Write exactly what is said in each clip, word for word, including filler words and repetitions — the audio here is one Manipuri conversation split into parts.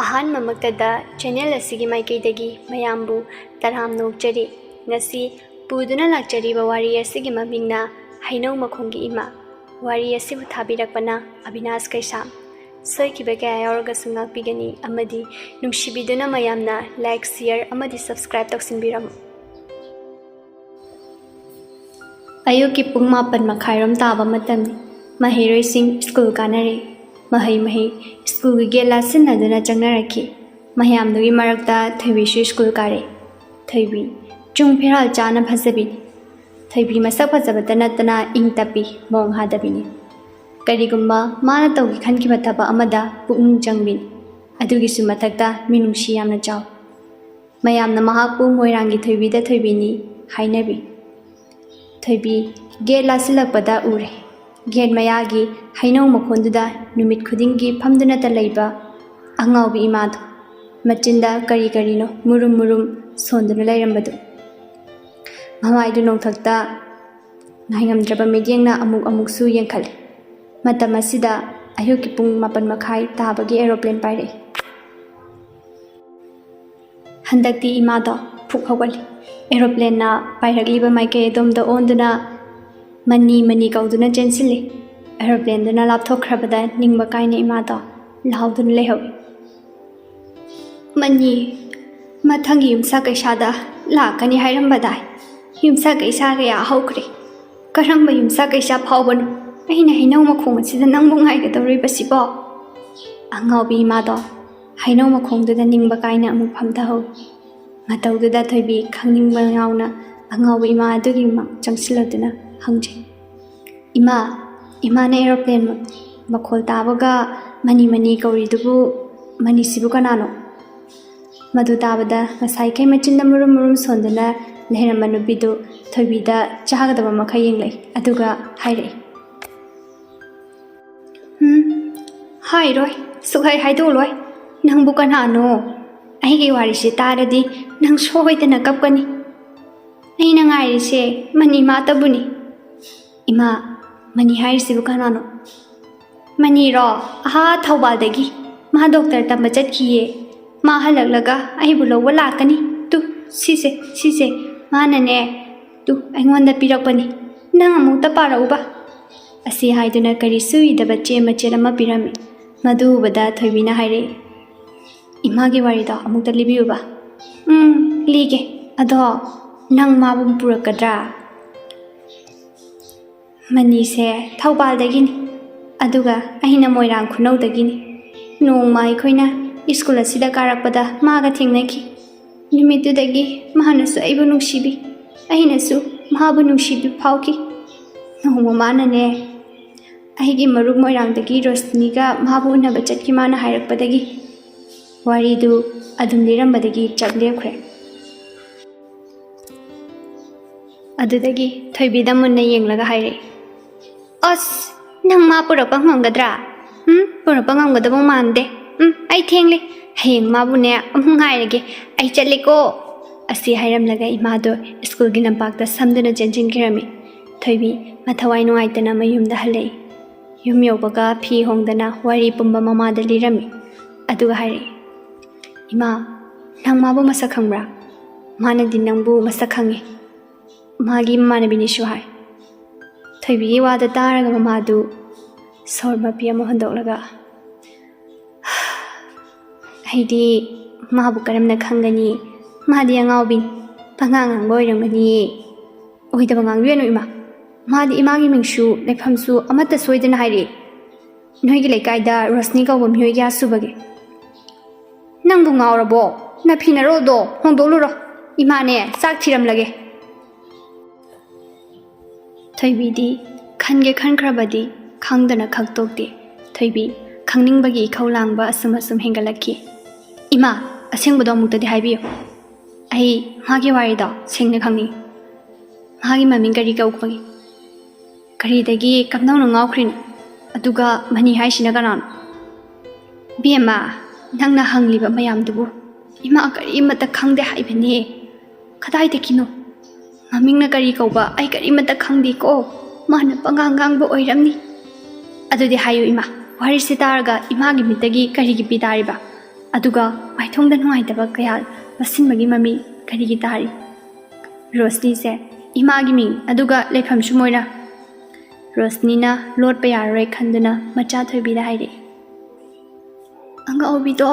ꯑꯍꯥꯟꯕꯃꯛꯇꯗ channel ꯑꯁꯤꯒꯤ ꯃꯥꯏꯀꯩꯗꯒꯤ ꯃꯌꯥꯝꯕꯨ ꯇꯔꯥꯝꯅ ꯑꯣꯛꯆꯔꯤ꯫ ꯉꯁꯤ ꯄꯨꯗꯨꯅ ꯂꯥꯛꯆꯔꯤꯕ ꯋꯥꯔꯤ ꯑꯁꯤꯒꯤ ꯃꯃꯤꯡꯅ ꯍꯩꯅꯧ ꯃꯈꯣꯡꯒꯤ ꯏꯃꯥ꯫ ꯋꯥꯔꯤ ꯑꯁꯤꯕꯨ ꯊꯥꯕꯤꯔꯛꯄꯅ ꯑꯕꯤꯅꯥꯁ ꯀꯩꯁꯥꯝ꯫ ꯁꯣꯏꯈꯤꯕ ꯀꯌꯥ ꯌꯥꯎꯔꯒꯁꯨ ꯉꯥꯛꯄꯤꯒꯅꯤ ꯑꯃꯗꯤ ꯅꯨꯡꯁꯤꯕꯤꯗꯨꯅ ꯃꯌꯥꯝꯅ like, share ꯑꯃꯗꯤ subscribe ꯇꯧꯁꯤꯟꯕꯤꯔꯝꯃꯨ꯫ ꯑꯌꯨꯛꯀꯤ ꯄꯨꯡ ꯃꯥꯄꯟ ꯃꯈꯥꯏꯔꯣꯝ ꯇꯥꯕ ꯃꯇꯝꯅꯤ꯫ ꯃꯍꯩꯔꯣꯏꯁꯤꯡ ꯁ꯭ꯀꯨꯜ ꯀꯥꯅꯔꯤ꯫ ꯃꯍꯩ ꯃꯍꯩ ꯁ꯭ꯀꯨꯜꯒꯤ ꯒꯦꯠ ꯂꯥꯟꯁꯤꯟꯅꯗꯨꯅ ꯆꯪꯅꯔꯛꯈꯤ꯫ ꯃꯌꯥꯝꯗꯨꯒꯤ ꯃꯔꯛꯇ ꯊꯣꯏꯕꯤꯁꯨ ꯁ꯭ꯀꯨꯜ ꯀꯥꯔꯦ꯫ ꯊꯣꯏꯕꯤ ꯆꯨꯡ ꯐꯤꯔꯥꯜ ꯆꯥꯅ ꯐꯖꯕꯤꯅꯤ꯫ ꯊꯣꯏꯕꯤ ꯃꯁꯛ ꯐꯖꯕꯇ ꯅꯠꯇꯅ ꯏꯪ ꯇꯞꯄꯤ, ꯃꯣꯡ ꯍꯥꯗꯕꯤꯅꯤ꯫ ꯀꯔꯤꯒꯨꯝꯕ ꯃꯥꯅ ꯇꯧꯒꯦ ꯈꯟꯈꯤꯕ ꯊꯕꯛ ꯑꯃꯗ ꯄꯨꯛꯅꯤꯡ ꯆꯪꯕꯤꯅꯤ꯫ ꯑꯗꯨꯒꯤꯁꯨ ꯃꯊꯛꯇ ꯃꯤꯅꯨꯡꯁꯤ ꯌꯥꯝꯅ ꯆꯥꯎ꯫ ꯃꯌꯥꯝꯅ ꯃꯍꯥꯛꯄꯨ ꯃꯣꯏꯔꯥꯡꯒꯤ ꯊꯣꯏꯕꯤꯗ ꯊꯣꯏꯕꯤꯅꯤ ꯍꯥꯏꯅꯕꯤ꯫ ꯊꯣꯏꯕꯤ ꯒꯦꯠ ꯂꯥꯟꯁꯤꯜꯂꯛꯄꯗ ꯎꯔꯦ꯫ ꯒꯦꯠ ꯃꯌꯥꯒꯤ ꯍꯩꯅꯧ ꯃꯈꯣꯟꯗꯨꯗ ꯅꯨꯃꯤꯠ ꯈꯨꯗꯤꯡꯒꯤ ꯐꯝꯗꯨꯅꯇ ꯂꯩꯕ ꯑꯉꯥꯎꯕꯤ ꯏꯃꯥꯗꯨ꯫ ꯃꯆꯤꯟꯗ ꯀꯔꯤ ꯀꯔꯤꯅꯣ ꯃꯨꯔꯨꯝ ꯃꯨꯔꯨꯝ ꯁꯣꯟꯗꯨꯅ ꯂꯩꯔꯝꯕꯗꯨ꯫ ꯃꯃꯥꯏꯗꯨ ꯅꯣꯡꯊꯛꯇ ꯉꯥꯏꯉꯝꯗ꯭ꯔꯕ ꯃꯤꯠꯌꯦꯡꯅ ꯑꯃꯨꯛ ꯑꯃꯨꯛꯁꯨ ꯌꯦꯡꯈꯠꯂꯦ꯫ ꯃꯇꯝ ꯑꯁꯤꯗ ꯑꯌꯨꯛꯀꯤ ꯄꯨꯡ ꯃꯥꯄꯟ ꯃꯈꯥꯏ ꯇꯥꯕꯒꯤ aeroplane ꯄꯥꯏꯔꯛꯏ꯫ ꯍꯟꯗꯛꯇꯤ ꯏꯃꯥꯗꯣ ꯐꯨꯛ ꯍꯧꯒꯠꯂꯤ꯫ Aeroplanena ꯄꯥꯏꯔꯛꯂꯤꯕ ꯃꯥꯏꯀꯩ ꯑꯗꯣꯝꯗ ꯑꯣꯟꯗꯨꯅ ꯃꯅꯤ ꯃꯅꯤ ꯀꯧꯗꯨꯅ ꯆꯦꯟꯁꯤꯜꯂꯤ꯫ Aeroplaneꯗꯨꯅ ꯂꯥꯞꯊꯣꯛꯈ꯭ꯔꯕꯗ ꯅꯤꯡꯕ ꯀꯥꯏꯅ ꯏꯃꯥꯗꯣ ꯂꯥꯎꯗꯨꯅ ꯂꯩꯍꯧꯏ꯫ "ꯃꯅꯤ, ꯃꯊꯪꯒꯤ ꯌꯨꯝꯁꯥ ꯀꯩꯁꯥꯗ ꯂꯥꯛꯀꯅꯤ ꯍꯥꯏꯔꯝꯕꯗꯥꯏ? ꯌꯨꯝꯁꯥ ꯀꯩꯁꯥ ꯀꯌꯥ ꯍꯧꯈ꯭ꯔꯦ? ꯀꯔꯝꯕ ꯌꯨꯝꯁꯥ ꯀꯩꯁꯥ ꯐꯥꯎꯕꯅꯣ? ꯑꯩꯅ ꯍꯩꯅꯧ ꯃꯈꯣꯡ ꯑꯁꯤꯗ ꯅꯪꯕꯨ ꯉꯥꯏꯒꯗꯧꯔꯤꯕꯁꯤꯕꯣ?" ꯑꯉꯥꯎꯕꯤ ꯏꯃꯥꯗꯣ ꯍꯩꯅꯧ ꯃꯈꯣꯡꯗꯨꯗ ꯅꯤꯡꯕ ꯀꯥꯏꯅ ꯑꯃꯨꯛ ꯐꯝꯊꯍꯧꯏ꯫ ꯃꯇꯧꯗꯨꯗ ꯊꯣꯏꯕꯤ ꯈꯪꯅꯤꯡꯕ ꯌꯥꯎꯅ ꯑꯉꯥꯎꯕ ꯏꯃꯥ ꯑꯗꯨꯒꯤ ꯃꯃꯥꯡ ꯆꯪꯁꯤꯜꯂꯗꯨꯅ ꯍꯪꯖꯩ, "ꯏꯃꯥ, ꯏꯃꯥꯅ aeroplane ꯃ-, ꯃꯈꯣꯜ ꯇꯥꯕꯒ ꯃꯅꯤ ꯃꯅꯤ ꯀꯧꯔꯤꯗꯨꯕꯨ ꯃꯅꯤꯁꯤꯕꯨ ꯀꯅꯥꯅꯣ?" ꯃꯗꯨ ꯇꯥꯕꯗ ꯉꯁꯥꯏꯈꯩ ꯃꯆꯤꯟꯗ ꯃꯨꯔꯨꯝ ꯃꯨꯔꯨꯝ ꯁꯣꯟꯗꯨꯅ ꯂꯩꯔꯝꯕ ꯅꯨꯄꯤꯗꯨ ꯊꯣꯏꯕꯤꯗ ꯆꯥꯒꯗꯕ ꯃꯈꯩ ꯌꯦꯡꯂꯛꯏ, ꯑꯗꯨꯒ ꯍꯥꯏꯔꯛꯏ, "ꯎꯝ, ꯍꯥꯏꯔꯣꯏ, ꯁꯨꯛꯍꯥꯏ ꯍꯥꯏꯗꯣꯛꯂꯣꯏ꯫ ꯅꯪꯕꯨ ꯀꯅꯥꯅꯣ? ꯑꯩꯒꯤ ꯋꯥꯔꯤꯁꯤ ꯇꯥꯔꯗꯤ ꯅꯪ ꯁꯣꯏꯗꯅ ꯀꯞꯀꯅꯤ꯫ ꯑꯩꯅ ꯉꯥꯏꯔꯤꯁꯦ ꯃꯅꯤ ꯃꯥꯇꯕꯨꯅꯤ꯫" "ꯏꯃꯥ, ꯃꯅꯤ ꯍꯥꯏꯔꯤꯁꯤꯕꯨ ꯀꯅꯥꯅꯣ?" "ꯃꯅꯤꯔꯣ? ꯑꯍꯥ, ꯊꯧꯕꯥꯜꯗꯒꯤ꯫ ꯃꯥ ꯗꯣꯛꯇꯔ ꯇꯝꯕ ꯆꯠꯈꯤꯌꯦ꯫ ꯃꯥ ꯍꯜꯂꯛꯂꯒ ꯑꯩꯕꯨ ꯂꯧꯕ ꯂꯥꯛꯀꯅꯤ꯫ ꯇꯨ, ꯁꯤꯁꯦ, ꯁꯤꯁꯦ꯫ ꯃꯥꯅꯅꯦ, ꯇꯨ, ꯑꯩꯉꯣꯟꯗ ꯄꯤꯔꯛꯄꯅꯤ꯫ ꯅꯪ ꯑꯃꯨꯛꯇ ꯄꯥꯔꯛꯎꯕ꯫" ꯑꯁꯤ ꯍꯥꯏꯗꯨꯅ ꯀꯔꯤꯁꯨ ꯏꯗꯕ ꯆꯦ ꯃꯆꯦꯠ ꯑꯃ ꯄꯤꯔꯝꯃꯤ꯫ ꯃꯗꯨ ꯎꯕꯗ ꯊꯣꯏꯕꯤꯅ ꯍꯥꯏꯔꯛꯏ, "ꯏꯃꯥꯒꯤ ꯋꯥꯔꯤꯗꯣ ꯑꯃꯨꯛꯇ ꯂꯤꯕꯤꯌꯨꯕ꯫" "ꯎꯝ, ꯂꯤꯒꯦ꯫ ꯑꯗꯣ ꯅꯪ ꯃꯥꯕꯨ ꯄꯨꯔꯛꯀꯗ꯭ꯔꯥ?" "ꯃꯅꯤꯁꯦ ꯊꯧꯕꯥꯜꯗꯒꯤꯅꯤ, ꯑꯗꯨꯒ ꯑꯩꯅ ꯃꯣꯏꯔꯥꯡ ꯈꯨꯅꯧꯗꯒꯤꯅꯤ꯫ ꯅꯣꯡꯃ ꯑꯩꯈꯣꯏꯅ ꯁ꯭ꯀꯨꯜ ꯑꯁꯤꯗ ꯀꯥꯔꯛꯄꯗ ꯃꯥꯒ ꯊꯦꯡꯅꯈꯤ꯫ ꯅꯨꯃꯤꯠꯇꯨꯗꯒꯤ ꯃꯥꯅꯁꯨ ꯑꯩꯕꯨ ꯅꯨꯡꯁꯤꯕꯤ, ꯑꯩꯅꯁꯨ ꯃꯥꯕꯨ ꯅꯨꯡꯁꯤꯕ ꯐꯥꯎꯈꯤ꯫ ꯅꯣꯡꯃ ꯃꯥꯅꯅꯦ, ꯑꯩꯒꯤ ꯃꯔꯨꯞ ꯃꯣꯏꯔꯥꯡꯗꯒꯤ ꯔꯣꯁꯅꯤꯒ ꯃꯥꯕꯨ ꯎꯅꯕ ꯆꯠꯈꯤ ꯃꯥꯅ ꯍꯥꯏꯔꯛꯄꯗꯒꯤ꯫" ꯋꯥꯔꯤꯗꯨ ꯑꯗꯨꯝ ꯂꯤꯔꯝꯕꯗꯒꯤ ꯆꯞ ꯂꯦꯞꯈ꯭ꯔꯦ꯫ ꯑꯗꯨꯗꯒꯤ ꯊꯣꯏꯕꯤꯗ ꯃꯨꯟꯅ ꯌꯦꯡꯂꯒ ꯍꯥꯏꯔꯛꯏ, "ꯑꯁ, ꯅꯪ ꯃꯥ ꯄꯨꯔꯛꯄ ꯉꯝꯒꯗ꯭ꯔꯥ? ꯎꯝ, ꯄꯨꯔꯛꯄ ꯉꯝꯒꯗꯕ ꯃꯥꯟꯗꯦ꯫ ꯎꯝ, ꯑꯩ ꯊꯦꯡꯂꯦ꯫ ꯍꯌꯦꯡ ꯃꯥꯕꯨꯅꯦ ꯑꯃꯨꯛ ꯉꯥꯏꯔꯒꯦ꯫ ꯑꯩ ꯆꯠꯂꯦꯀꯣ꯫" ꯑꯁꯤ ꯍꯥꯏꯔꯝꯂꯒ ꯏꯃꯥꯗꯣ ꯁ꯭ꯀꯨꯜꯒꯤ ꯂꯝꯄꯥꯛꯇ ꯁꯝꯗꯨꯅ ꯆꯦꯟꯁꯤꯟꯈꯤꯔꯝꯃꯤ꯫ ꯊꯣꯏꯕꯤ ꯃꯊꯋꯥꯏ ꯅꯨꯡꯉꯥꯏꯇꯅ ꯃꯌꯨꯝꯗ ꯍꯜꯂꯛꯏ꯫ ꯌꯨꯝ ꯌꯧꯕꯒ ꯐꯤ ꯍꯣꯡꯗꯅ ꯋꯥꯔꯤ ꯄꯨꯝꯕ ꯃꯃꯥꯗ ꯂꯤꯔꯝꯃꯤ꯫ ꯑꯗꯨꯒ ꯍꯥꯏꯔꯛꯏ, "ꯏꯃꯥ, ꯅꯪ ꯃꯥꯕꯨ ꯃꯁꯛ ꯈꯪꯕ꯭ꯔꯥ? ꯃꯥꯅꯗꯤ ꯅꯪꯕꯨ ꯃꯁꯛ ꯈꯪꯉꯤ꯫ ꯃꯥꯒꯤ ꯃꯃꯥꯟꯅꯕꯤꯅꯤꯁꯨ ꯍꯥꯏ꯫" ꯊꯣꯏꯕꯤꯒꯤ ꯋꯥꯗ ꯇꯥꯔꯒ ꯃꯃꯥꯗꯨ ꯁꯣꯔ ꯃꯄꯤ ꯑꯃ ꯍꯣꯟꯗꯣꯛꯂꯒ, "ꯑꯩꯗꯤ ꯃꯥꯕꯨ ꯀꯔꯝꯅ ꯈꯪꯒꯅꯤ? ꯃꯥꯗꯤ ꯑꯉꯥꯎꯕꯤꯅꯤ, ꯄꯉꯥꯡ ꯉꯥꯡꯕ ꯑꯣꯏꯔꯝꯒꯅꯤꯌꯦ꯫" "ꯑꯣꯏꯗꯕ ꯉꯥꯡꯕꯤꯒꯅꯨ ꯏꯃꯥ꯫ ꯃꯥꯗꯤ ꯏꯃꯥꯒꯤ ꯃꯤꯡꯁꯨ ꯂꯩꯐꯝꯁꯨ ꯑꯃꯠꯇ ꯁꯣꯏꯗꯅ ꯍꯥꯏꯔꯛꯏ꯫ ꯅꯣꯏꯒꯤ ꯂꯩꯀꯥꯏꯗ ꯔꯣꯁꯅꯤ ꯀꯧꯕ ꯃꯤꯑꯣꯏ ꯀꯌꯥ ꯁꯨꯕꯒꯦ?" "ꯅꯪꯕꯨ ꯉꯥꯎꯔꯕꯣ? ꯅꯐꯤ ꯅꯔꯣꯜꯗꯣ ꯍꯣꯡꯗꯣꯛꯂꯨꯔꯣ꯫ ꯏꯃꯥꯅꯦ ꯆꯥꯛ ꯊꯤꯔꯝꯂꯒꯦ꯫" ꯊꯣꯏꯕꯤꯗꯤ ꯈꯟꯒꯦ ꯈꯟꯈ꯭ꯔꯕꯗꯤ ꯈꯪꯗꯅ ꯈꯛꯇꯣꯛꯇꯦ꯫ ꯊꯣꯏꯕꯤ ꯈꯪꯅꯤꯡꯕꯒꯤ ꯏꯈꯧ ꯂꯥꯡꯕ ꯑꯁꯨꯝ ꯑꯁꯨꯝ ꯍꯦꯟꯒꯠꯂꯛꯈꯤ꯫ "ꯏꯃꯥ, ꯑꯁꯦꯡꯕꯗꯣ ꯑꯃꯨꯛꯇꯗꯤ ꯍꯥꯏꯕꯤꯌꯨ꯫ ꯑꯩ ꯃꯥꯒꯤ ꯋꯥꯔꯤꯗꯣ ꯁꯦꯡꯅ ꯈꯪꯅꯤꯡꯏ꯫ ꯃꯥꯒꯤ ꯃꯃꯤꯡ ꯀꯔꯤ ꯀꯧꯕꯒꯦ? ꯀꯔꯤꯗꯒꯤ ꯀꯝꯗꯧꯅ ꯉꯥꯎꯈ꯭ꯔꯤꯅꯣ? ꯑꯗꯨꯒ ꯃꯅꯤ ꯍꯥꯏꯁꯤꯅ ꯀꯅꯥꯅꯣ?" "ꯕꯦꯝꯃ, ꯅꯪꯅ ꯍꯪꯂꯤꯕ ꯃꯌꯥꯝꯗꯨꯕꯨ ꯏꯃꯥ ꯀꯔꯤꯃꯠꯇ ꯈꯪꯗꯦ ꯍꯥꯏꯕꯅꯦ꯫ ꯀꯗꯥꯏꯗꯒꯤꯅꯣ? ꯃꯃꯤꯡꯅ ꯀꯔꯤ ꯀꯧꯕ ꯑꯩ ꯀꯔꯤꯃꯠꯇ ꯈꯪꯗꯦꯀꯣ꯫ ꯃꯥꯅ ꯄꯉꯥꯡ ꯉꯥꯡꯕ ꯑꯣꯏꯔꯝꯅꯤ꯫" "ꯑꯗꯨꯗꯤ ꯍꯥꯏꯌꯨ ꯏꯃꯥ, ꯋꯥꯔꯤꯁꯤ ꯇꯥꯔꯒ ꯏꯃꯥꯒꯤ ꯃꯤꯠꯇꯒꯤ ꯀꯔꯤꯒꯤ ꯄꯤ ꯇꯥꯔꯤꯕ? ꯑꯗꯨꯒ ꯃꯥꯏꯊꯣꯡꯗ ꯅꯨꯡꯉꯥꯏꯇꯕ ꯀꯌꯥ ꯃꯁꯤꯟꯕꯒꯤ ꯃꯃꯤ ꯀꯔꯤꯒꯤ ꯇꯥꯔꯤ? ꯔꯣꯁꯅꯤꯁꯦ ꯏꯃꯥꯒꯤ ꯃꯤꯡ, ꯑꯗꯨꯒ ꯂꯩꯐꯝꯁꯨ ꯃꯣꯏꯔꯥꯡ꯫ ꯔꯣꯁꯅꯤꯅ ꯂꯣꯠꯄ ꯌꯥꯔꯔꯣꯏ ꯈꯟꯗꯨꯅ ꯃꯆꯥ ꯊꯣꯏꯕꯤꯗ ꯍꯥꯏꯔꯛꯏ, "ꯑꯉꯥꯎꯕꯤꯗꯣ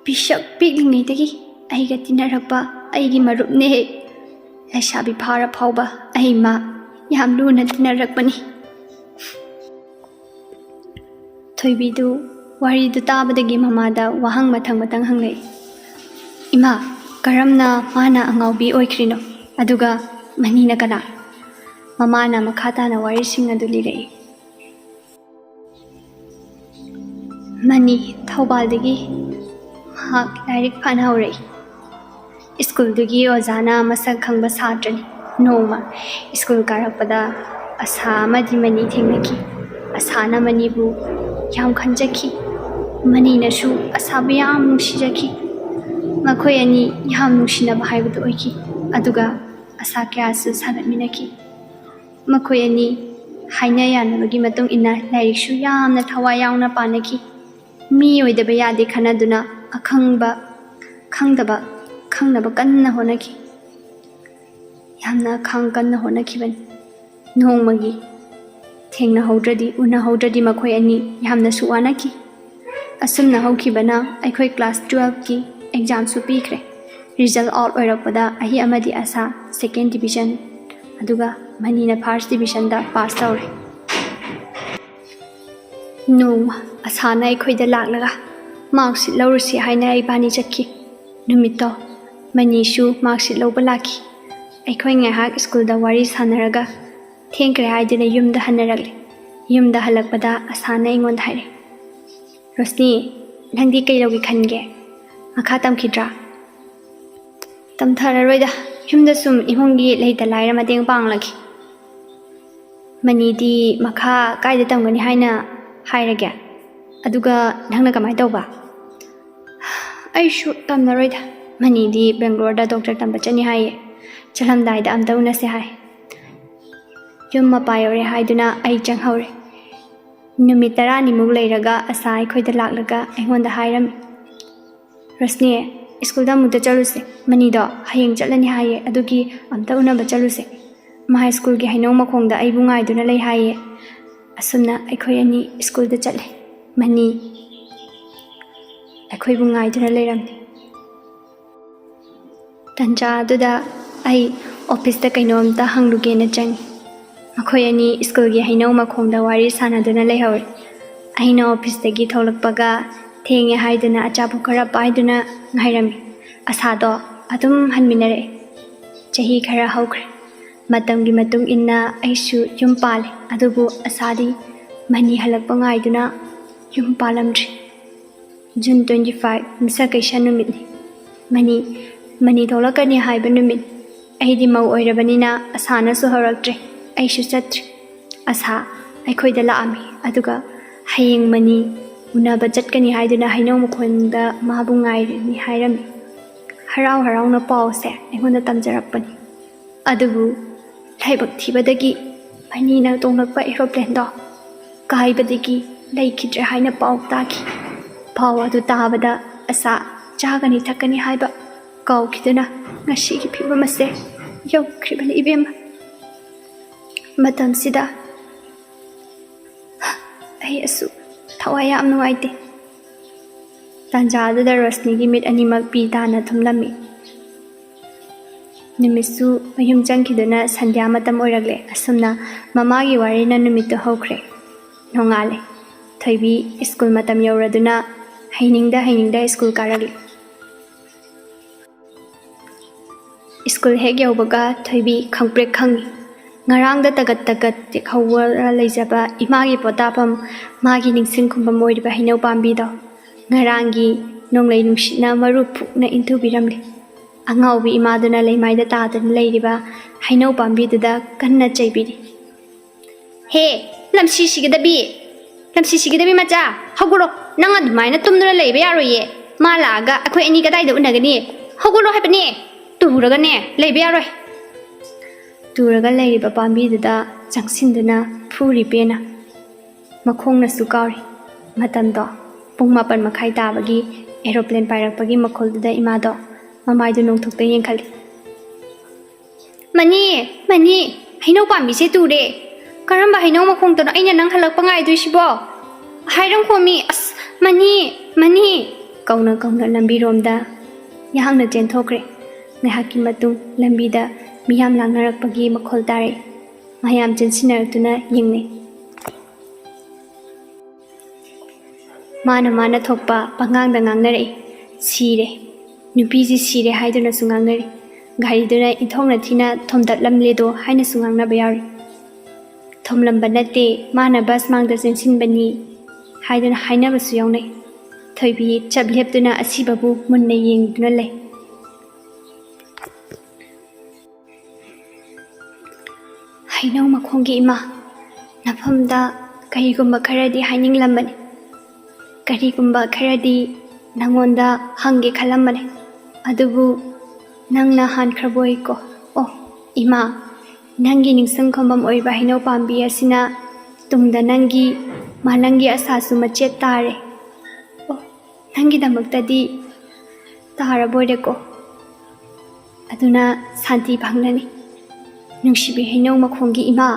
ꯄꯤꯁꯛ ꯄꯤꯛꯂꯤꯉꯩꯗꯒꯤ ꯑꯩꯒ ꯇꯤꯟꯅꯔꯛꯄ ꯑꯩꯒꯤ ꯃꯔꯨꯞꯅꯦ꯫ ꯂꯩꯁꯥꯕꯤ ꯐꯥꯔ ꯐꯥꯎꯕ ꯑꯩ ꯃꯥ ꯌꯥꯝ ꯂꯨꯅ ꯇꯤꯟꯅꯔꯛꯄꯅꯤ꯫" ꯊꯣꯏꯕꯤꯗꯨ ꯋꯥꯔꯤꯗꯨ ꯇꯥꯕꯗꯒꯤ ꯃꯃꯥꯗ ꯋꯥꯍꯪ ꯃꯊꯪ ꯃꯊꯪ ꯍꯪꯂꯛꯏ꯫ "ꯏꯃꯥ, ꯀꯔꯝꯅ ꯃꯥꯅ ꯑꯉꯥꯎꯕꯤ ꯑꯣꯏꯈ꯭ꯔꯤꯅꯣ? ꯑꯗꯨꯒ ꯃꯅꯤꯅ ꯀꯅꯥ?" ꯃꯃꯥꯅ ꯃꯈꯥ ꯇꯥꯅ ꯋꯥꯔꯤꯁꯤꯡ ꯑꯗꯨ ꯂꯤꯔꯛꯏ꯫ ꯃꯅꯤ ꯊꯧꯕꯥꯜꯗꯒꯤ ꯃꯍꯥꯛ ꯂꯥꯏꯔꯤꯛ ꯐꯥꯅ ꯍꯧꯔꯛꯏ꯫ ꯁ꯭ꯀꯨꯜꯗꯨꯒꯤ ꯑꯣꯖꯥꯅ ꯃꯁꯛ ꯈꯪꯕ ꯁꯥꯇ꯭ꯔꯅꯤ꯫ ꯅꯣꯡꯃ ꯁ꯭ꯀꯨꯜ ꯀꯥꯔꯛꯄꯗ ꯑꯁꯥ ꯑꯃꯗꯤ ꯃꯅꯤ ꯊꯦꯡꯅꯈꯤ꯫ ꯑꯁꯥꯅ ꯃꯅꯤꯕꯨ ꯌꯥꯝ ꯈꯟꯖꯈꯤ꯫ ꯃꯅꯤꯅꯁꯨ ꯑꯁꯥꯕꯨ ꯌꯥꯝ ꯅꯨꯡꯁꯤꯖꯈꯤ꯫ ꯃꯈꯣꯏ ꯑꯅꯤ ꯌꯥꯝ ꯅꯨꯡꯁꯤꯅꯕ ꯍꯥꯏꯕꯗꯨ ꯑꯣꯏꯈꯤ꯫ ꯑꯗꯨꯒ ꯑꯁꯥ ꯀꯌꯥꯁꯨ ꯁꯥꯒꯠꯃꯤꯟꯅꯈꯤ꯫ ꯃꯈꯣꯏ ꯑꯅꯤ ꯍꯥꯏꯅ ꯌꯥꯅꯕꯒꯤ ꯃꯇꯨꯡ ꯏꯟꯅ ꯂꯥꯏꯔꯤꯛꯁꯨ ꯌꯥꯝꯅ ꯊꯋꯥꯏ ꯌꯥꯎꯅ ꯄꯥꯅꯈꯤ꯫ ꯃꯤ ꯑꯣꯏꯗꯕ ꯌꯥꯗꯦ ꯈꯟꯅꯗꯨꯅ ꯑꯈꯪꯕ ꯈꯪꯗꯕ ꯈꯪꯅꯕ ꯀꯟꯅ ꯍꯣꯠꯅꯈꯤ꯫ ꯌꯥꯝꯅ ꯈꯥꯡ ꯀꯟꯅ ꯍꯣꯠꯅꯈꯤꯕꯅꯤ꯫ ꯅꯣꯡꯃꯒꯤ ꯊꯦꯡꯅꯍꯧꯗ꯭ꯔꯗꯤ, ꯎꯅꯍꯧꯗ꯭ꯔꯗꯤ ꯃꯈꯣꯏ ꯑꯅꯤ ꯌꯥꯝꯅꯁꯨ ꯋꯥꯅꯈꯤ꯫ ꯑꯁꯨꯝꯅ ꯍꯧꯈꯤꯕꯅ ꯑꯩꯈꯣꯏ ꯀ꯭ꯂꯥꯁ ꯇꯨꯋꯦꯜꯐꯀꯤ ꯑꯦꯛꯖꯥꯝꯁꯨ ꯄꯤꯈ꯭ꯔꯦ꯫ ꯔꯤꯖꯜ ꯑꯥꯎꯠ ꯑꯣꯏꯔꯛꯄꯗ ꯑꯍꯤ ꯑꯃꯗꯤ ꯑꯁꯥ ꯁꯦꯀꯦꯟ ꯗꯤꯕꯤꯖꯟ, ꯑꯗꯨꯒ ꯃꯅꯤꯅ ꯐꯥꯔꯁ ꯗꯤꯕꯤꯖꯟꯗ ꯄꯥꯁ ꯇꯧꯔꯦ꯫ ꯅꯣꯡꯃ ꯑꯁꯥꯅ ꯑꯩꯈꯣꯏꯗ ꯂꯥꯛꯂꯒ ꯃꯥꯔꯛꯁꯤꯠ ꯂꯧꯔꯨꯁꯤ ꯍꯥꯏꯅ ꯏꯕꯥꯅꯤ ꯆꯠꯈꯤ꯫ ꯅꯨꯃꯤꯠꯇꯣ ꯃꯅꯤꯁꯨ ꯃꯥꯔꯛꯁꯤꯠ ꯂꯧꯕ ꯂꯥꯛꯈꯤ꯫ ꯑꯩꯈꯣꯏ ꯉꯥꯏꯍꯥꯛ ꯁ꯭ꯀꯨꯜꯗ ꯋꯥꯔꯤ ꯁꯥꯟꯅꯔꯒ ꯊꯦꯡꯈ꯭ꯔꯦ ꯍꯥꯏꯗꯨꯅ ꯌꯨꯝꯗ ꯍꯟꯅꯔꯛꯂꯦ꯫ ꯌꯨꯝꯗ ꯍꯜꯂꯛꯄꯗ ꯑꯁꯥꯅ ꯑꯩꯉꯣꯟꯗ ꯍꯥꯏꯔꯛꯑꯦ, "ꯔꯣꯁꯅꯤ, ꯅꯪꯗꯤ ꯀꯩ ꯂꯧꯒꯦ ꯈꯟꯒꯦ? ꯃꯈꯥ ꯇꯝꯈꯤꯗ꯭ꯔꯥ?" "ꯇꯝꯊꯔꯔꯣꯏꯗ, ꯌꯨꯝꯗ ꯁꯨꯝ ꯏꯃꯨꯡꯒꯤ ꯂꯩꯇ ꯂꯥꯏꯔ ꯃꯇꯦꯡ ꯄꯥꯡꯂꯒꯦ꯫" "ꯃꯅꯤꯗꯤ ꯃꯈꯥ ꯀꯥꯏꯗ ꯇꯝꯒꯅꯤ ꯍꯥꯏꯅ ꯍꯥꯏꯔꯒꯦ? ꯑꯗꯨꯒ ꯅꯪꯅ ꯀꯃꯥꯏꯅ ꯇꯧꯕ?" "ꯑꯩꯁꯨ ꯇꯝꯂꯔꯣꯏꯗ꯫ ꯃꯅꯤꯗꯤ ꯕꯦꯡꯒ꯭ꯂꯣꯔꯗ ꯗꯣꯛꯇꯔ ꯇꯝꯕ ꯆꯠꯅꯤ ꯍꯥꯏꯌꯦ꯫ ꯆꯠꯂꯝꯗꯥꯏꯗ ꯑꯝꯇ ꯎꯅꯁꯦ ꯍꯥꯏ꯫" ꯌꯨꯝ ꯃꯄꯥ ꯌꯧꯔꯦ ꯍꯥꯏꯗꯨꯅ ꯑꯩ ꯆꯪꯍꯧꯔꯦ꯫ ꯅꯨꯃꯤꯠ ꯇꯔꯥꯅꯤꯃꯨꯛ ꯂꯩꯔꯒ ꯑꯁꯥ ꯑꯩꯈꯣꯏꯗ ꯂꯥꯛꯂꯒ ꯑꯩꯉꯣꯟꯗ ꯍꯥꯏꯔꯝꯃꯤ, "ꯔꯣꯁꯅꯤ, ꯁ꯭ꯀꯨꯜꯗ ꯑꯃꯨꯛꯇ ꯆꯠꯂꯨꯁꯦ꯫ ꯃꯅꯤꯗꯣ ꯍꯌꯦꯡ ꯆꯠꯂꯅꯤ ꯍꯥꯏꯌꯦ, ꯑꯗꯨꯒꯤ ꯑꯝꯇ ꯎꯅꯕ ꯆꯠꯂꯨꯁꯦ꯫ ꯃꯥ ꯁ꯭ꯀꯨꯜꯒꯤ ꯍꯩꯅꯧ ꯃꯈꯣꯡꯗ ꯑꯩꯕꯨ ꯉꯥꯏꯗꯨꯅ ꯂꯩ ꯍꯥꯏꯌꯦ꯫" ꯑꯁꯨꯝꯅ ꯑꯩꯈꯣꯏ ꯑꯅꯤ ꯁ꯭ꯀꯨꯜꯗ ꯆꯠꯂꯦ꯫ ꯃꯅꯤ ꯑꯩꯈꯣꯏꯕꯨ ꯉꯥꯏꯗꯨꯅ ꯂꯩꯔꯝꯃꯤ꯫ ꯇꯟꯖꯥ ꯑꯗꯨꯗ ꯑꯩ ꯑꯣꯐꯤꯁꯇ ꯀꯩꯅꯣꯝꯇ ꯍꯪꯂꯨꯒꯦꯅ ꯆꯪꯉꯤ꯫ ꯃꯈꯣꯏ ꯑꯅꯤ ꯁ꯭ꯀꯨꯜꯒꯤ ꯍꯩꯅꯧ ꯃꯈꯣꯡꯗ ꯋꯥꯔꯤ ꯁꯥꯟꯅꯗꯨꯅ ꯂꯩꯍꯧꯔꯦ꯫ ꯑꯩꯅ ꯑꯣꯐꯤꯁꯇꯒꯤ ꯊꯣꯛꯂꯛꯄꯒ ꯊꯦꯡꯉꯦ ꯍꯥꯏꯗꯨꯅ ꯑꯆꯥꯄꯣꯠ ꯈꯔ ꯄꯥꯏꯗꯨꯅ ꯉꯥꯏꯔꯝꯃꯤ꯫ ꯑꯁꯥꯗꯣ ꯑꯗꯨꯝ ꯍꯟꯃꯤꯟꯅꯔꯛꯑꯦ꯫ ꯆꯍꯤ ꯈꯔ ꯍꯧꯈ꯭ꯔꯦ꯫ ꯃꯇꯝꯒꯤ ꯃꯇꯨꯡ ꯏꯟꯅ ꯑꯩꯁꯨ ꯌꯨꯝ ꯄꯥꯜꯂꯦ, ꯑꯗꯨꯕꯨ ꯑꯁꯥꯗꯤ ꯃꯅꯤ ꯍꯜꯂꯛꯄ ꯉꯥꯏꯗꯨꯅ ꯌꯨꯝ ꯄꯥꯜꯂꯝꯗ꯭ꯔꯤ꯫ June twenty five, ꯃꯤꯁꯛ ꯀꯩꯁꯥ ꯅꯨꯃꯤꯠꯅꯤ꯫ ꯃꯅꯤ, ꯃꯅꯤ ꯊꯣꯛꯂꯛꯀꯅꯤ ꯍꯥꯏꯕ ꯅꯨꯃꯤꯠ꯫ ꯑꯩꯗꯤ ꯃꯧ ꯑꯣꯏꯔꯕꯅꯤꯅ ꯑꯁꯥꯅꯁꯨ ꯍꯧꯔꯛꯇ꯭ꯔꯦ, ꯑꯩꯁꯨ ꯆꯠꯇ꯭ꯔꯦ꯫ ꯑꯁꯥ ꯑꯩꯈꯣꯏꯗ ꯂꯥꯛꯑꯝꯃꯤ, ꯑꯗꯨꯒ ꯍꯌꯦꯡ ꯃꯅꯤ ꯎꯅꯕ ꯆꯠꯀꯅꯤ ꯍꯥꯏꯗꯨꯅ ꯍꯩꯅꯧ ꯃꯈꯣꯡꯗ ꯃꯥꯕꯨ ꯉꯥꯏꯔꯤꯅꯤ ꯍꯥꯏꯔꯝꯃꯤ꯫ ꯍꯔꯥꯎ ꯍꯔꯥꯎꯅ ꯄꯥꯎꯁꯦ ꯑꯩꯉꯣꯟꯗ ꯇꯝꯖꯔꯛꯄꯅꯤ꯫ ꯑꯗꯨꯕꯨ ꯂꯥꯏꯕꯛ ꯊꯤꯕꯗꯒꯤ ꯃꯅꯤꯅ ꯇꯣꯡꯂꯛꯄ aeroplaneꯗꯣ ꯀꯥꯏꯕꯗꯒꯤ ꯂꯩꯈꯤꯗ꯭ꯔꯦ ꯍꯥꯏꯅ ꯄꯥꯎ ꯇꯥꯈꯤ꯫ ꯄꯥꯎ ꯑꯗꯨ ꯇꯥꯕꯗ ꯑꯁꯥ ꯆꯥꯒꯅꯤ ꯊꯛꯀꯅꯤ ꯍꯥꯏꯕ ꯀꯥꯎꯈꯤꯗꯨꯅ ꯉꯁꯤꯒꯤ ꯐꯤꯕꯝ ꯑꯁꯦ ꯌꯧꯈ꯭ꯔꯤꯕꯅꯤ ꯏꯕꯦꯝꯃ꯫ ꯃꯇꯝꯁꯤꯗ ꯑꯩ ꯑꯁꯨꯛ ꯊꯋꯥꯏ ꯌꯥꯝ ꯅꯨꯡꯉꯥꯏꯇꯦ꯫ ꯇꯥꯟꯖꯥ ꯑꯗꯨꯗ ꯔꯣꯁꯅꯤꯒꯤ ꯃꯤꯠ ꯑꯅꯤꯃꯛ ꯄꯤ ꯇꯥꯅ ꯊꯨꯝꯂꯝꯃꯤ꯫ ꯅꯨꯃꯤꯠꯁꯨ ꯃꯌꯨꯝ ꯆꯪꯈꯤꯗꯨꯅ ꯁꯟꯙ꯭ꯌꯥ ꯃꯇꯝ ꯑꯣꯏꯔꯛꯂꯦ꯫ ꯑꯁꯨꯝꯅ ꯃꯃꯥꯒꯤ ꯋꯥꯔꯤꯅ ꯅꯨꯃꯤꯠꯇꯨ ꯍꯧꯈ꯭ꯔꯦ꯫ ꯅꯣꯡꯉꯥꯜꯂꯦ꯫ ꯊꯣꯏꯕꯤ ꯁ꯭ꯀꯨꯜ ꯃꯇꯝ ꯌꯧꯔꯗꯨꯅ ꯍꯩꯅꯤꯡꯗ ꯍꯩꯅꯤꯡꯗ ꯁ꯭ꯀꯨꯜ ꯀꯥꯔꯛꯂꯤ꯫ ꯁ꯭ꯀꯨꯜ ꯍꯦꯛ ꯌꯧꯕꯒ ꯊꯣꯏꯕꯤ ꯈꯪꯄ꯭ꯔꯦꯛ ꯈꯪꯉꯤ꯫ ꯉꯔꯥꯡꯗ ꯇꯒꯠ ꯇꯒꯠ ꯇꯦꯛꯍꯧꯔ ꯂꯩꯖꯕ ꯏꯃꯥꯒꯤ ꯄꯣꯇꯥꯐꯝ, ꯃꯥꯒꯤ ꯅꯤꯡꯁꯤꯡ ꯈꯨꯝꯕꯝ ꯑꯣꯏꯔꯤꯕ ꯍꯩꯅꯧ ꯄꯥꯝꯕꯤꯗꯣ ꯉꯔꯥꯡꯒꯤ ꯅꯣꯡꯂꯩ ꯅꯨꯡꯁꯤꯠꯅ ꯃꯔꯨ ꯐꯨꯛꯅ ꯏꯟꯊꯨꯕꯤꯔꯝꯂꯦ꯫ ꯑꯉꯥꯎꯕꯤ ꯏꯃꯥꯗꯨꯅ ꯂꯩꯃꯥꯏꯗ ꯇꯥꯗꯨꯅ ꯂꯩꯔꯤꯕ ꯍꯩꯅꯧ ꯄꯥꯝꯕꯤꯗꯨꯗ ꯀꯟꯅ ꯆꯩꯕꯤꯔꯤ꯫ "ꯍꯦ, ꯂꯝꯁꯤ ꯁꯤꯒꯗꯕꯤ! ꯂꯝꯁꯤ ꯁꯤꯒꯗꯕꯤ ꯃꯆꯥ! ꯍꯧꯒꯠꯂꯣ! ꯅꯪ ꯑꯗꯨꯃꯥꯏꯅ ꯇꯨꯝꯗꯨꯅ ꯂꯩꯕ ꯌꯥꯔꯣꯏꯌꯦ꯫ ꯃꯥ ꯂꯥꯛꯑꯒ ꯑꯩꯈꯣꯏ ꯑꯅꯤ ꯀꯗꯥꯏꯗ ꯎꯅꯒꯅꯤ? ꯍꯧꯒꯠꯂꯣ ꯍꯥꯏꯕꯅꯦ! ꯇꯨꯔꯒꯅꯦ ꯂꯩꯕ ꯌꯥꯔꯣꯏ!" ꯇꯨꯔꯒ ꯂꯩꯔꯤꯕ ꯄꯥꯝꯕꯤꯗꯨꯗ ꯆꯪꯁꯤꯟꯗꯨꯅ ꯐꯨꯔꯤ ꯄꯦꯅ꯫ ꯃꯈꯣꯡꯅꯁꯨ ꯀꯥꯎꯔꯤ꯫ ꯃꯇꯝꯗꯣ ꯄꯨꯡ ꯃꯥꯄꯟ ꯃꯈꯥꯏ ꯇꯥꯕꯒꯤ ꯑꯦꯔꯣꯄ꯭ꯂꯦꯟ ꯄꯥꯏꯔꯛꯄꯒꯤ ꯃꯈꯣꯜꯗꯨꯗ ꯏꯃꯥꯗꯣ ꯃꯃꯥꯏꯗꯨ ꯅꯣꯡꯊꯣꯛꯇ ꯌꯦꯡꯈꯠꯂꯤ꯫ "ꯃꯅꯤ, ꯃꯅꯤ, ꯍꯩꯅꯧ ꯄꯥꯝꯕꯤꯁꯦ ꯇꯨꯔꯦ꯫ ꯀꯔꯝꯕ ꯍꯩꯅꯧ ꯃꯈꯣꯡꯗꯅꯣ ꯑꯩꯅ ꯅꯪ ꯍꯜꯂꯛꯄ ꯉꯥꯏꯗꯣꯏꯁꯤꯕꯣ? ꯍꯥꯏꯔꯝꯈꯣꯃꯤ, ꯑꯁ, ꯃꯅꯤ, ꯃꯅꯤ!" ꯀꯧꯅ ꯀꯧꯅ ꯂꯝꯕꯤꯔꯣꯝꯗ ꯌꯥꯡꯅ ꯆꯦꯟꯊꯣꯛꯈ꯭ꯔꯦ꯫ ꯉꯥꯏꯍꯥꯛꯀꯤ ꯃꯇꯨꯡ ꯂꯝꯕꯤꯗ ꯃꯤꯌꯥꯝ ꯂꯥꯡꯅꯔꯛꯄꯒꯤ ꯃꯈꯣꯜ ꯇꯥꯔꯛꯏ꯫ ꯃꯌꯥꯝ ꯆꯦꯟꯁꯤꯟꯅꯔꯛꯇꯨꯅ ꯌꯦꯡꯅꯩ꯫ ꯃꯥꯅ ꯃꯥꯅ ꯊꯣꯛꯄ ꯄꯉꯥꯡꯗ ꯉꯥꯡꯅꯔꯛꯏ꯫ "ꯁꯤꯔꯦ, ꯅꯨꯄꯤꯁꯤ ꯁꯤꯔꯦ" ꯍꯥꯏꯗꯨꯅꯁꯨ ꯉꯥꯡꯅꯔꯤ꯫ ꯒꯥꯔꯤꯗꯨꯅ ꯏꯟꯊꯣꯛꯅ ꯊꯤꯅ ꯊꯣꯝꯗꯠꯂꯝꯂꯦꯗꯣ ꯍꯥꯏꯅꯁꯨ ꯉꯥꯡꯅꯕ ꯌꯥꯎꯔꯤ꯫ "ꯊꯣꯝꯂꯝꯕ ꯅꯠꯇꯦ, ꯃꯥꯅ ꯕꯁ ꯃꯥꯡꯗ ꯆꯦꯟꯁꯤꯟꯕꯅꯤ" ꯍꯥꯏꯗꯨꯅ ꯍꯥꯏꯅꯕꯁꯨ ꯌꯥꯎꯅꯩ꯫ ꯊꯣꯏꯕꯤ ꯆꯞ ꯂꯦꯞꯇꯨꯅ ꯑꯁꯤꯕꯕꯨ ꯃꯨꯟꯅ ꯌꯦꯡꯗꯨꯅ ꯂꯩ꯫ ꯍꯩꯅꯧ ꯃꯈꯣꯡꯒꯤ ꯏꯃꯥ, ꯅꯐꯝꯗ ꯀꯔꯤꯒꯨꯝꯕ ꯈꯔꯗꯤ ꯍꯥꯏꯅꯤꯡꯂꯝꯕꯅꯤ, ꯀꯔꯤꯒꯨꯝꯕ ꯈꯔꯗꯤ ꯅꯪꯉꯣꯟꯗ ꯍꯪꯒꯦ ꯈꯜꯂꯝꯕꯅꯤ, ꯑꯗꯨꯕꯨ ꯅꯪꯅ ꯍꯥꯟꯈ꯭ꯔꯕꯣꯏꯀꯣ꯫ ꯑꯣ ꯏꯃꯥ, ꯅꯪꯒꯤ ꯅꯤꯡꯁꯤꯡ ꯈꯣꯝꯐꯝ ꯑꯣꯏꯕ ꯍꯩꯅꯧ ꯄꯥꯝꯕꯤ ꯑꯁꯤꯅ ꯇꯨꯡꯗ ꯅꯪꯒꯤ ꯃꯥꯂꯪꯒꯤ ꯑꯁꯥꯁꯨ ꯃꯆꯦꯠ ꯇꯥꯔꯦ꯫ ꯑꯣ, ꯅꯪꯒꯤꯗꯃꯛꯇꯗꯤ ꯇꯥꯔꯕꯣꯏꯔꯦꯀꯣ꯫ ꯑꯗꯨꯅ ꯁꯥꯟꯇꯤ ꯐꯪꯂꯅꯤ, ꯅꯨꯡꯁꯤꯕꯤ ꯍꯩꯅꯧ ꯃꯈꯣꯡꯒꯤ ꯏꯃꯥ꯫